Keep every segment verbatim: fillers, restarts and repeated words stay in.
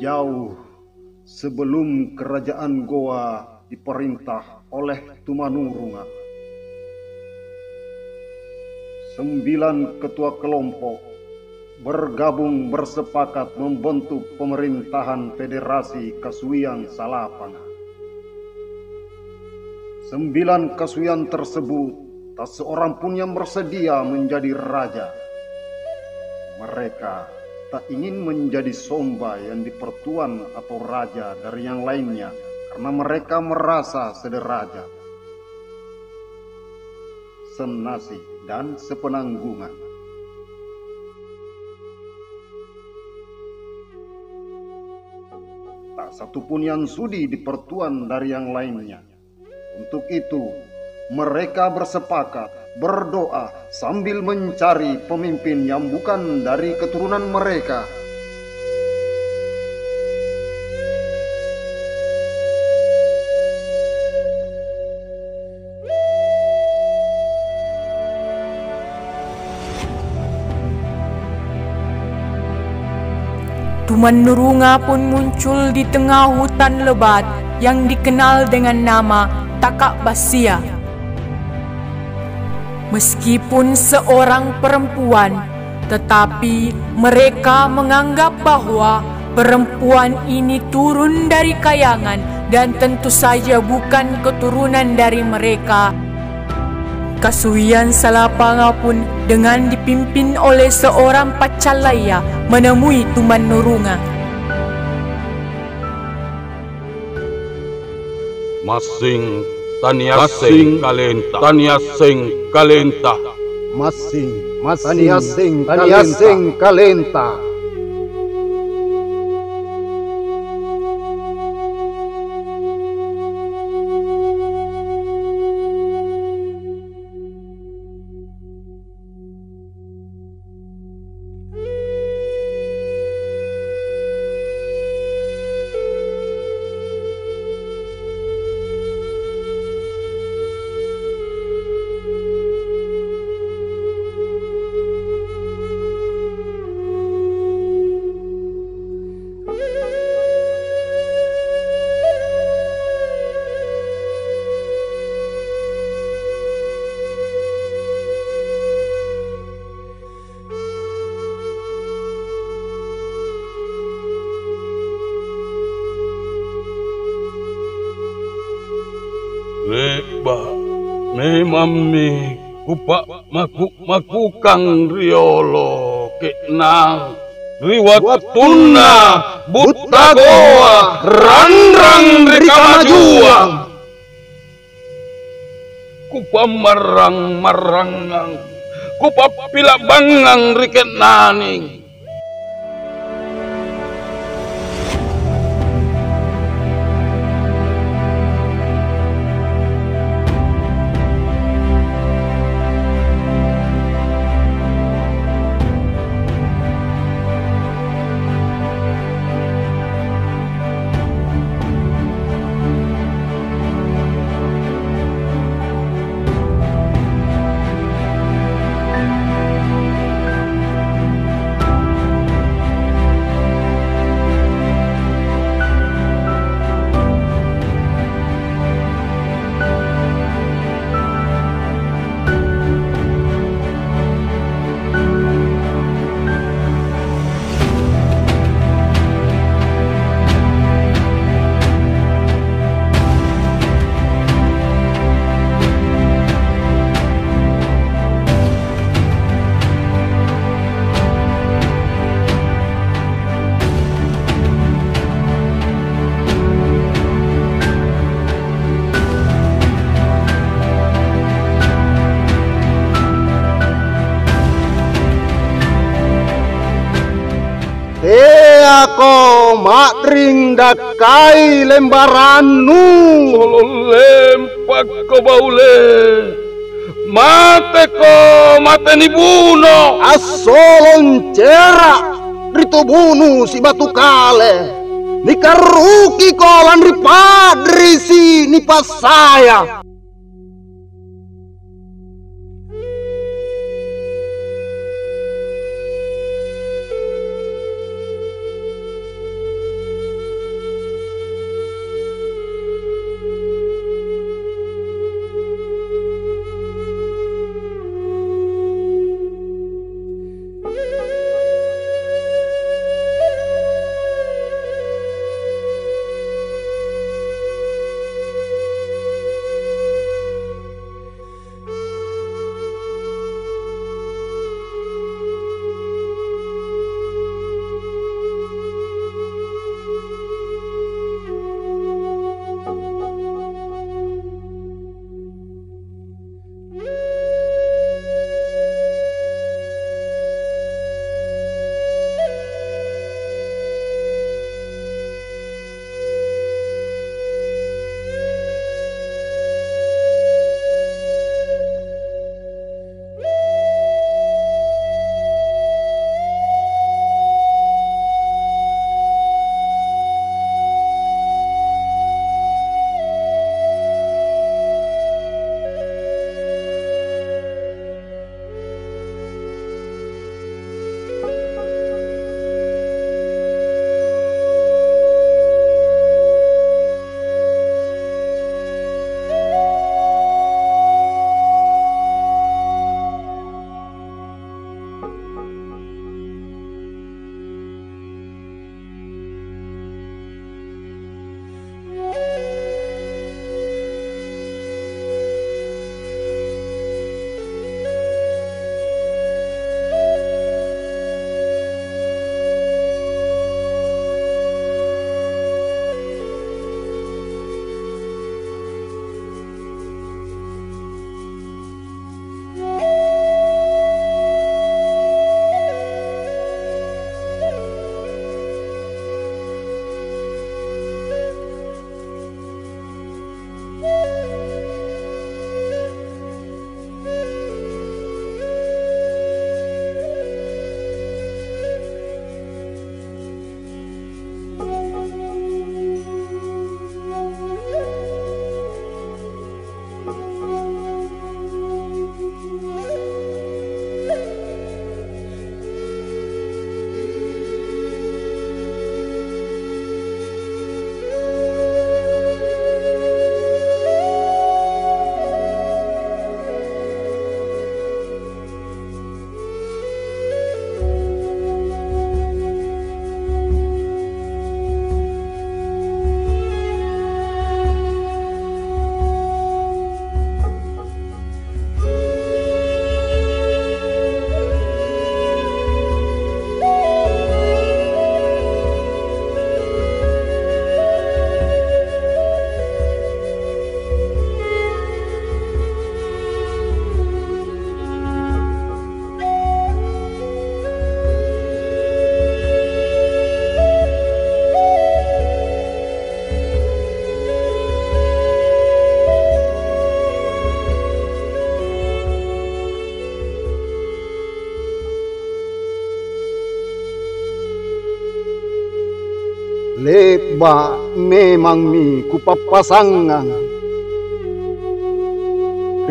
Jauh sebelum kerajaan Gowa diperintah oleh Tumanurunga, sembilan ketua kelompok bergabung bersepakat membentuk pemerintahan federasi Kasuwiang Salapanga. Sembilan kasuwiang tersebut, tak seorang pun yang bersedia menjadi raja. Mereka tak ingin menjadi somba yang dipertuan atau raja dari yang lainnya, karena mereka merasa sederajat, senasib, dan sepenanggungan. Tak satu pun yang sudi dipertuan dari yang lainnya. Untuk itu, mereka bersepakat berdoa sambil mencari pemimpin yang bukan dari keturunan mereka. Tumannurunga pun muncul di tengah hutan lebat yang dikenal dengan nama Taka Bassia. Meskipun seorang perempuan, tetapi mereka menganggap bahwa perempuan ini turun dari kayangan dan tentu saja bukan keturunan dari mereka. Kasuwiang Salapanga pun dengan dipimpin oleh seorang paccallaya menemui Tumannurunga. Massing taniasseng kalenta. Taniasseng kalenta. Massing, massing taniasseng kalenta. Le'ba' memammi kupa'maku-makukang riolo ke'nang ri wattunna Buttagoa ranrang ri kamajuang. Kupammarrang-marrangang, kupappila'bangang ri ke'nang. Teako ma'ring dakkai lembarannu. Solong lempakko baule. Mateko mate nibuno. Assolong cera' ri tubunu sibatu kale. Nikarrukiko lanri pa'risi nipassaya. Le'ba' memammi kupappasangang.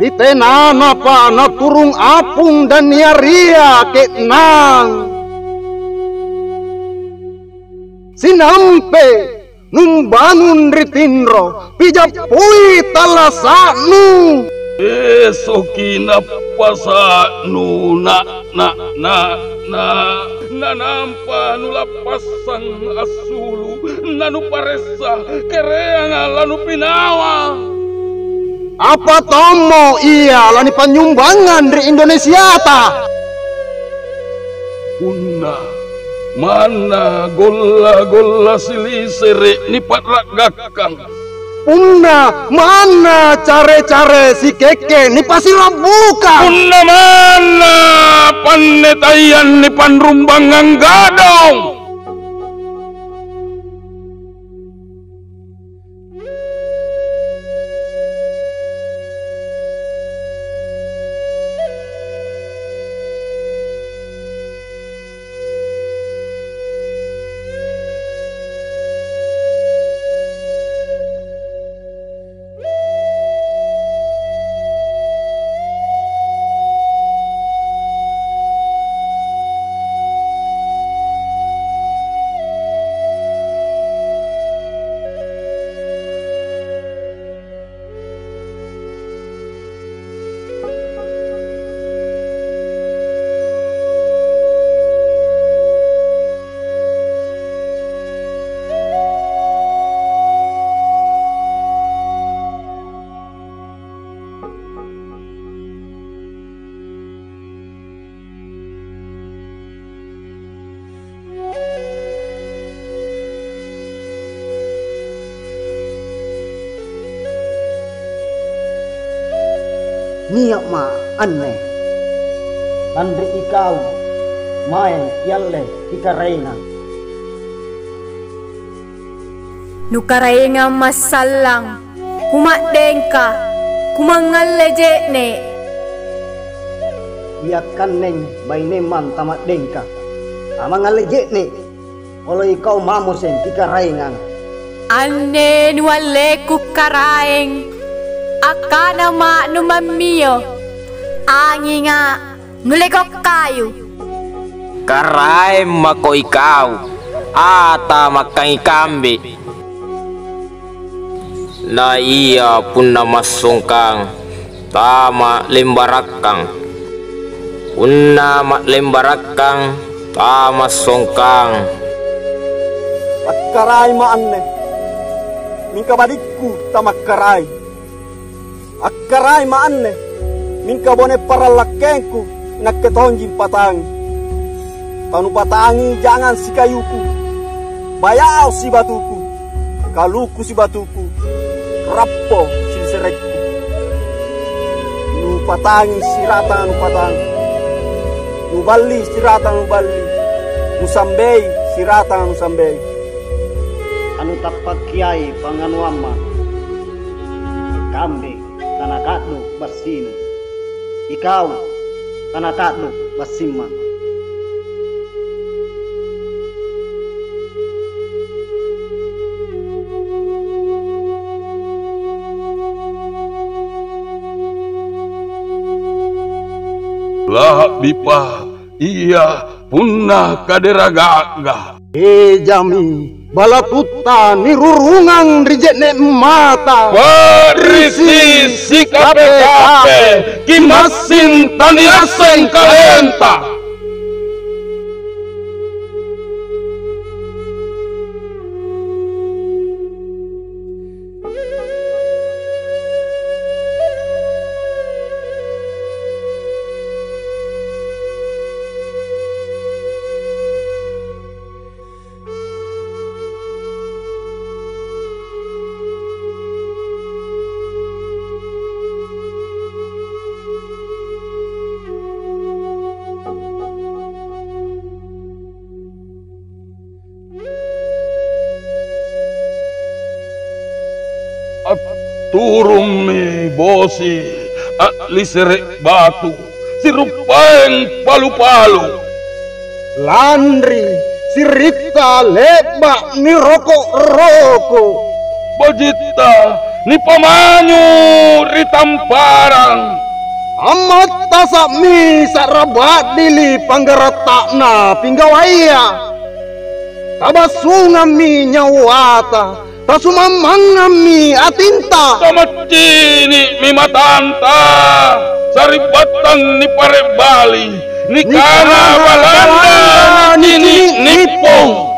Ri tenanapa naturung apung Daniaria ke'nang. Sinampe' numbangung ri tinro, pijappui tallasa'nu. Esoki nappasa'nu, na, na, na, na, nanampa nulappassang assulu', nanuparessa kereanga lanupinawa. Apa tommo ia lanipanynyumbangang ri Indonesiata? Punna manna golla-golla silisere' nipa'ra'gakkang. Punna manna care-care sikekke nipasirabbukang. Punna manna pannetayang nipanrumbangang gadong. Nia'ma' anne, lanri ikau mae kialle kikaraengang. Nukaraengang massallang, kuma'dengka, kumangngalle je'ne'. Iakkanneng bainemmang tama'dengka, tamangngalle je'ne', pole ikau mamo seng kikaraengang. Anne nualleku karaeng, akkanama' numammio, anginga', nuleko' kayu. Karaeng mako ikau, ata makkangi kambe. Na ia punna massongkang, tama'lembarakkang. Punna ma'lembarakkang, tamassongkang. Akkaraima' anne, mingka badikku tamakkarai. Akkaraima' anne, mingka bone parallakkengku inakke tonji patangi. Tanupatangi jangang sikayuku, bayao sibatuku, kaluku sibatuku, rappo siliserekku. Nupatangi siratanga nupatangi, nuballi siratanga nuballi, nusambei siratanga nusambei. Anutappakkiai panganuamma', kambe tanaka'du' bassinu. Ikau tanaka'du' bassimma'. La'bipa ia punna kadera ga'ga. Ejami balatutta nirurungang ri je'ne' mata. Pa'risi' sikape-kape, kimassing taniasseng kalenta. Atturummi bosi a'lisere' batu, siruppaeng palu-palu. Lanri Siritta le'ba' niroko'-roko'. Bajitta nipamanyu' ri tamparang. Ammattasa'mi sa'ra ba'dili panggaratta'na pinggawaya. Tabassungammi nyawata. Tasumammangammi atinta. Tamaccini'mi matanta, sari'battang nipare' bali. Nikana balanda nicini' nippung.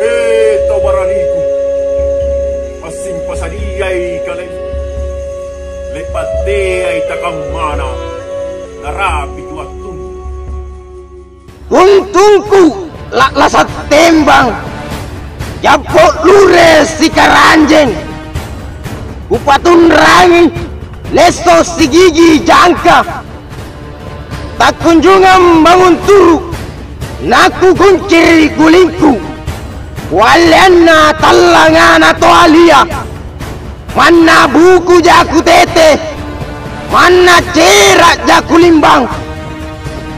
E, tau baraniku, massing pasadiai kalennu, le'ba' teai takammana, narapi' tu wattunna. Untungku la'lasa' tembang, jappo' lure sikaranjeng. Kupatunrangi lesso sigigi jangka. Takkunjungang bangung turu', nakukunciri' gulingku. Kualleanna tallangana toalia. Manna bukuja' kutete, manna cera'ja' kulimbang,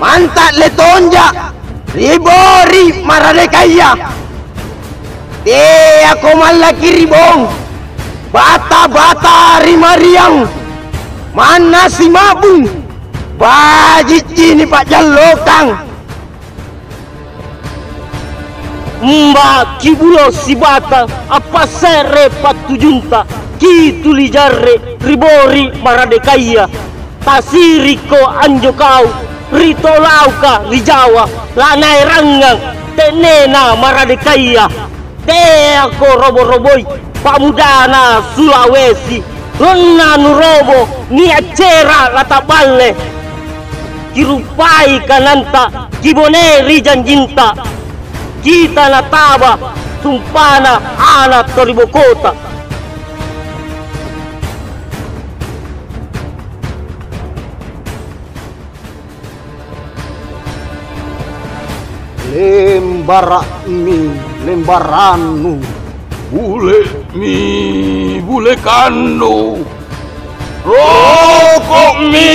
manta' letonja' ri bori' maradekaya. Teako mallaki ri bong, bata-bata ri mariang, manna sima'bung, baji'ji nipa'jallokang. Umba kibulo sibatang, appasse're pattujunta, kituli jarre' ri bori' maradekaya. Tasirikko anjo kau ri tolauka ri Jawa, lanaerangang te'nena maradekaya. Teako robo-roboi pamudana Sulawesi, ronna nurobo nia' cera' lata'balle. Kirupai kananta, kibonei ri janjinta. Kita nataba sumpana ana' toribokota. Lembara'mi lembarannu. Bule'mi bulekannu. Roko'mi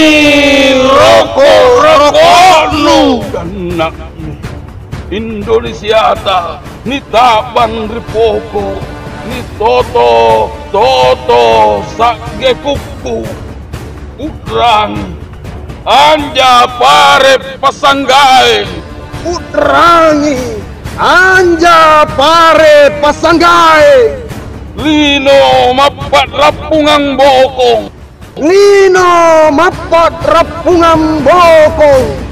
roko'-roko'nu. Ganna'mi Indonesiata nita'bang ri poko', nitoto-toto sa'ge kukku. U'rangi anja pare' passanggae. U'rangi anja pare' passanggae. Lino mappa'rappungang bokong. Lino mappa'rappungang bokong.